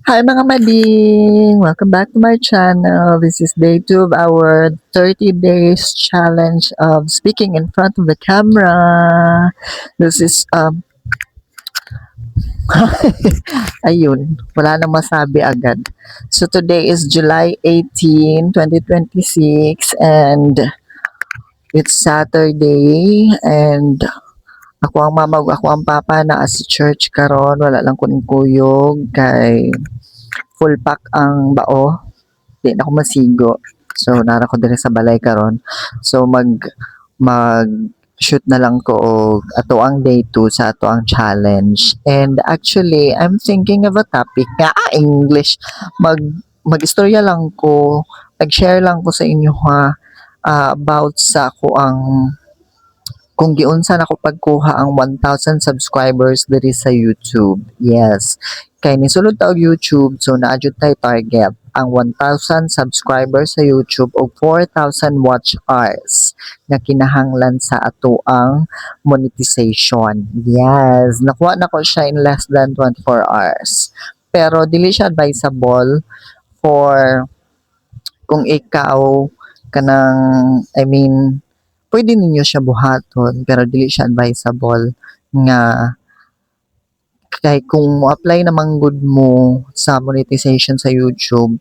Hi, mga mading! Welcome back to my channel. This is day 2 of our 30 days challenge of speaking in front of the camera. This is, ayun, wala nang masabi agad. So today is July 18, 2026, and it's Saturday, and ako ang mama ug ako ang papa naa sa church karon. Wala lang ko ning kuyog kay full pack ang bao. Di na ako masigo. So nara ko diri sa balay karon. So mag mag shoot na lang ko og ato ang day 2 sa ato ang challenge. And actually, I'm thinking of a topic nga English. Mag-istorya lang ko, nag-share lang ko sa inyo ha, about sa ako ang kung giunsa nako pagkuha ang 1,000 subscribers diri sa YouTube. Yes. Kay nisulod ta og YouTube, so naa jud tay target ang 1,000 subscribers sa YouTube og 4,000 watch hours nga kinahanglan sa ato ang monetization. Yes, nakuha nako siya in less than 24 hours. Pero dili siya advisable for kung ikaw kanang, I mean, pwede ninyo siya buhaton pero dili siya advisable nga kay kung mo-apply naman gud mo sa monetization sa YouTube,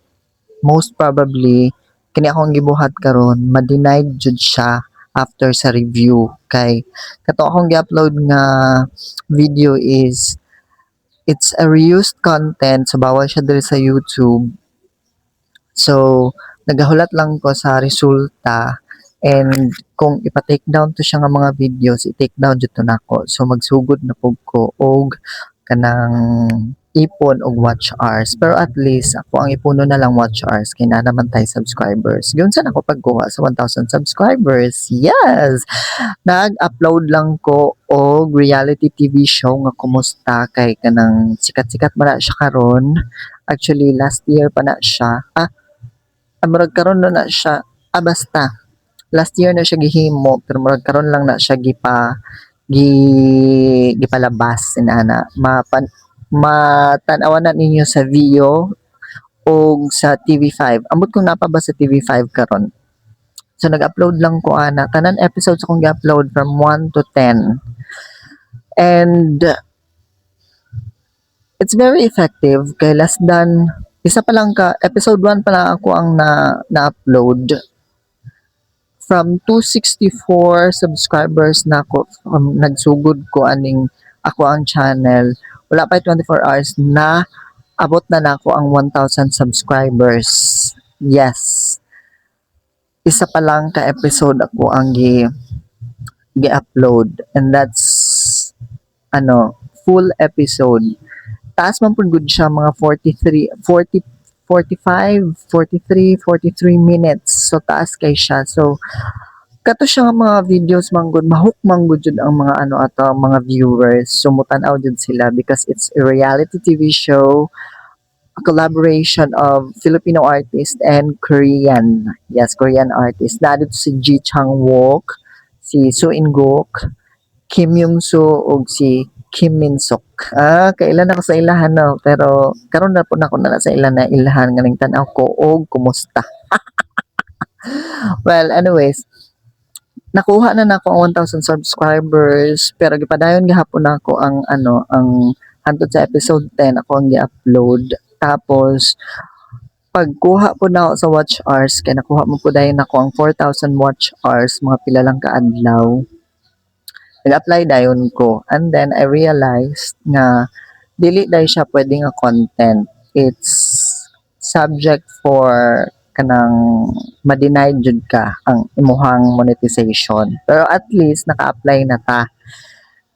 most probably kini akong gibuhat karon, ma-denied jud siya after sa review kay kato akong gi-upload nga video is it's a reused content, so bawal siya diri sa YouTube. So nagahulat lang ko sa resulta, and kung ipa-take down to siya nga mga videos, i-take down jud to nako. So magsugod na pud ko og kanang ipon og watch hours. Pero at least ako ang ipuno na lang watch hours kay naa naman tay subscribers. Giunsa nako pagkuha sa 1,000 subscribers? Yes! Nag-upload lang ko og reality TV show nga Kumusta kay kanang sikat-sikat man na siya karon. Actually, last year pa na siya. Murag karon na na siya. Basta last year na siya gihimo pero murag karon lang na siya gipa gi gipalabas inana. Mapan matan-awan na ninyo sa Viu o sa TV5. Ambot kung naa pa ba sa TV5 karon. So nag-upload lang ko ana, tanan episodes akong gi-upload from 1 to 10. And it's very effective kay less than isa pa lang ka episode 1 pa lang ako ang na na-upload, from 264 subscribers na ako from nagsugod ko aning ako ang channel, wala pa 24 hours na abot na nako ang 1,000 subscribers. Yes, isa pa lang ka episode ako ang gi gi-upload, and that's ano, full episode. Taas man pud gud siya, mga 43, 40, 45, 43, 43 minutes. So taas kay siya. So kato siya nga mga videos man gud, mahook man gud jud ang mga ano ato, ang mga viewers. So mutan-aw jud sila because it's a reality TV show, a collaboration of Filipino artist and Korean. Yes, Korean artist. Naa didto si Ji Chang Wook, si Seo In Guk, Kim Myung Soo ug si Kim Min Suk. Kailan ako sa ilahan, no, pero karon na po nako na sa ila na ilahan nga ning tan-aw ko og Kumusta. Well, anyways, nakuha na nako ang 1,000 subscribers pero gipadayon gihapon nako ang ano, ang hantod sa episode 10 ako ang gi-upload. Tapos pagkuha po nako sa watch hours kay nakuha mo po dayon nako ang 4,000 watch hours, mga pila lang ka adlaw. Nag-apply dayon ko, and then I realized nga dili dayon siya pwede nga content. It's subject for kanang ma-deny jud ka ang imuhang monetization. Pero at least naka-apply na ta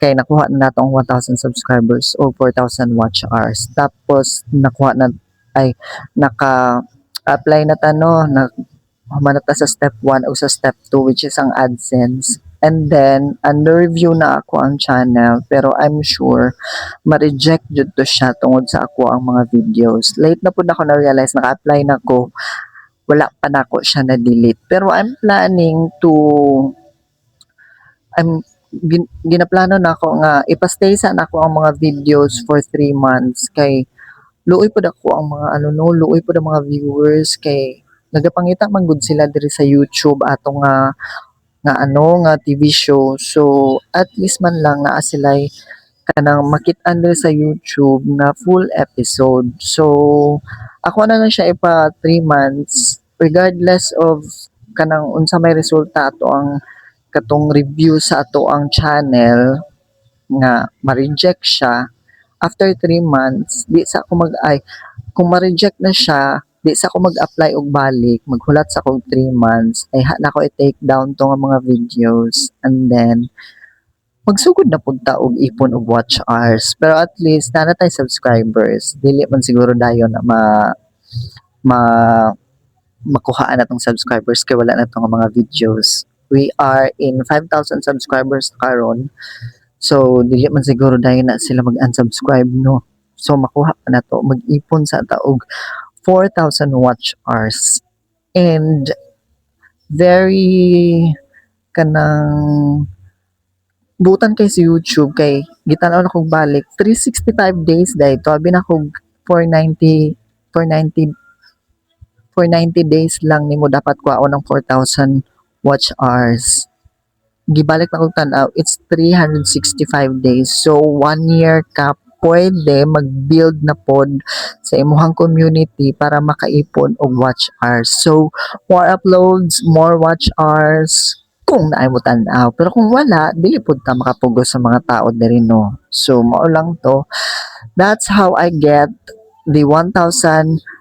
kay nakuha na nato ang 1,000 subscribers o 4,000 watch hours. Tapos nakuha na ay naka-apply na ta, no, na human na ta sa step 1 o sa step 2, which is ang AdSense. And then under review na ako ang channel, pero I'm sure ma-reject jud to siya tungod sa ako ang mga videos. Late na pud ako na-realize, naka-apply na ko, wala pa nako siya na-delete. Pero I'm planning to I'm gin, ginaplano na ako nga ipastay sa nako ang mga videos for 3 months kay Luoy pud ako ang mga ano, no, luoy pud ang mga viewers kay nagapangita man gud sila diri sa YouTube ato nga ano nga TV show. So at least man lang naa sila'y kanang makit-an diri sa YouTube na full episode. So ako na lang siya ipa 3 months regardless of kanang unsa may resulta ato ang katong review sa ato ang channel nga ma-reject siya after 3 months. Di sa ako mag, ay, kung ma-reject na siya, di sa ako mag-apply og balik. Maghulat sa akong 3 months ay ha na ako i-take down to nga mga videos and then magsugod na pud ta og ipon og watch hours. Pero at least naa na tay subscribers, dili man siguro dayon na ma ma makuhaan na tong subscribers kay wala na tong mga videos. We are in 5,000 subscribers karon, so dili man siguro dayon na sila mag-unsubscribe, no? So makuha pa na to, mag-ipon sa ta og 4,000 watch hours and very kanang butan kay sa YouTube kay gitan-aw na kog balik, 365 days dahil to abi na kog 490 490 490 days lang nimo dapat kuhaon ng 4,000 watch hours. Gibalik na kog tan-aw, it's 365 days. So one year ka pwede mag-build na pod sa imuhang community para makaipon og watch hours. So more uploads, more watch hours kung naay mo tan-aw. Pero kung wala, dili pud ta makapugos sa mga tao diri, no? So mao lang to. That's how I get the 1,000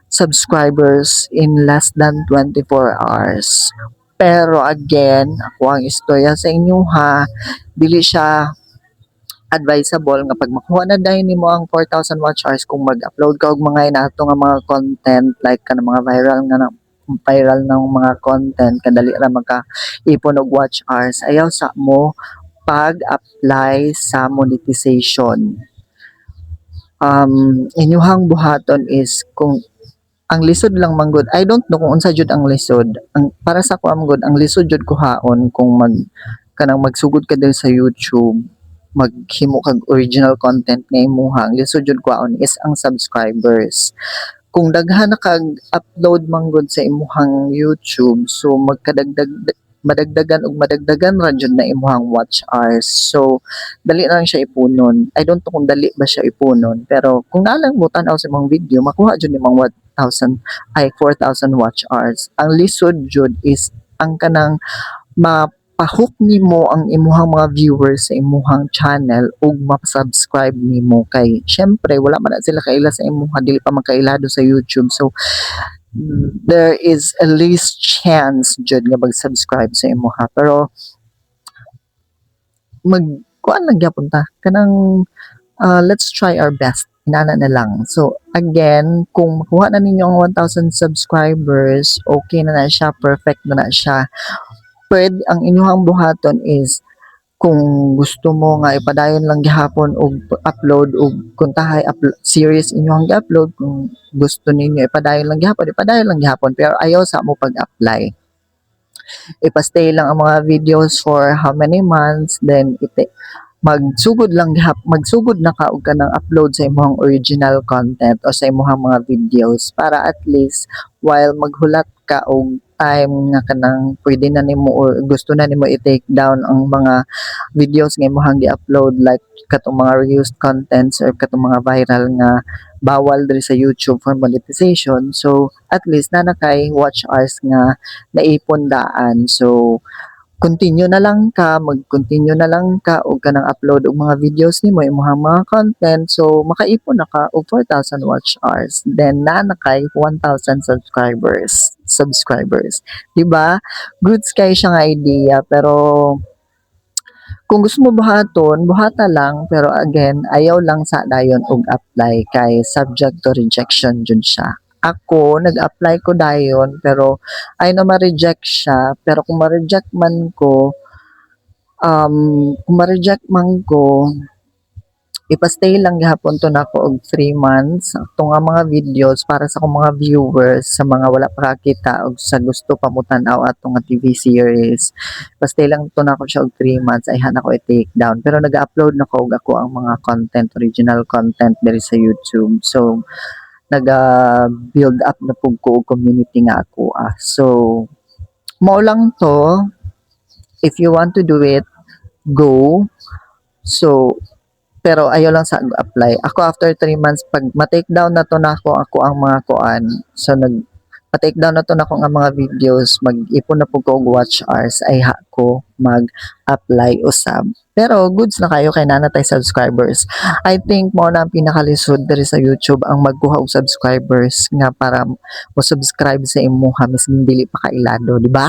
subscribers in less than 24 hours. Pero again, ako ang istorya sa inyo ha, dili siya advisable nga pag makuha na dayon nimo ang 4,000 watch hours, kung mag-upload ka og mga inato nga mga content like kanang mga viral nga na, viral ng mga content, kadali ra maka-ipon og watch hours, ayaw sa mo pag-apply sa monetization. Inyuhang buhaton is kung ang lisod lang manggod, I don't know kung unsa jud ang lisod. Ang para sa ako manggod, ang lisod jud kuhaon kung mag kanang magsugod ka diri sa YouTube, maghimo kag original content nga imuha, ang lisod jud kuhaon is ang subscribers. Kung daghan na kag upload manggod sa imuhang YouTube, so magkadagdag, madagdagan og madagdagan ra jud na imuhang watch hours. So dali na lang siya ipunon. I don't know kung dali ba siya ipunon, pero kung naa lang mo tan-aw sa imong video, makuha jud nimong 1,000, ay, 4,000 watch hours. Ang lisod jud is ang kanang mapahook nimo ang imuhang mga viewers sa imuhang channel ug ma-subscribe nimo kay syempre wala man na sila kaila sa imuha, dili pa magkailado sa YouTube. So there is a least chance jud nga mag-subscribe sa imuha, pero mag kuan lang gyapon ta kanang let's try our best, inana na lang. So again, kung makuha na ninyo ang 1,000 subscribers, okay na na siya, perfect na na siya. Pwede ang inyong buhaton is kung gusto mo nga ipadayon lang gihapon og upload og kuntahay series inyong gi-upload, kung gusto ninyo ipadayon lang gihapon, ipadayon lang gihapon, pero ayaw sa mo pag-apply. Ipastay lang ang mga videos for how many months, then ite magsugod lang gihap, magsugod na ka og kanang upload sa imong original content o sa imong mga videos para at least while maghulat ka og time nga kanang pwede na nimo or gusto na nimo i-take down ang mga videos nga imong gi-upload, like katong mga reused contents or katong mga viral nga bawal diri sa YouTube for monetization. So at least naa na kay watch hours nga naipon daan. So continue na lang ka, mag-continue na lang ka og kanang upload og mga videos nimo, imong mga content, so makaipon na ka og 4,000 watch hours, then naa na kay 1,000 subscribers, di ba? Goods kay siya nga idea, pero kung gusto mo buhaton, buhata lang. Pero again, ayaw lang sa dayon og apply kay subject to rejection jud siya. Ako, nag-apply ko dayon, pero ay na ma-reject siya. Pero kung ma-reject man ko, ipastay lang gihapon to nako og 3 months ato nga mga videos para sa akong mga viewers, sa mga wala pa kakita og sa gusto pa mo tan-aw ato nga TV series. Pastay lang to nako siya og 3 months, ay nako i-take down, pero nag-upload na ko og ako ang mga content, original content diri sa YouTube. So Naga build up na pud ko og community nga ako ah. So mao lang to. If you want to do it, go. So pero ayaw lang sa apply. Ako, after 3 months, pag ma-take down na to nako ako ang mga kuan. So nag ma-take down na to nako ang mga videos, mag-ipon na pud ko og watch hours ayha ko mag-apply usab. Pero goods na kayo kay naa na tay subscribers. I think mao na ang pinakalisod diri sa YouTube, ang magkuha og subscribers nga para mo subscribe sa imuha miskin dili pa kailado, di ba?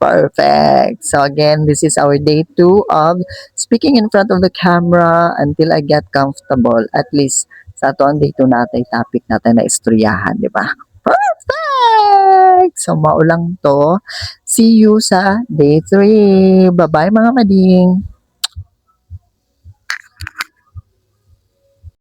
Perfect. So again, this is our day 2 of speaking in front of the camera until I get comfortable. At least sa ato ang day 2 natay topic natin na istoryahan, di ba? Perfect! So mao lang to. See you sa day 3. Bye-bye, mga mading.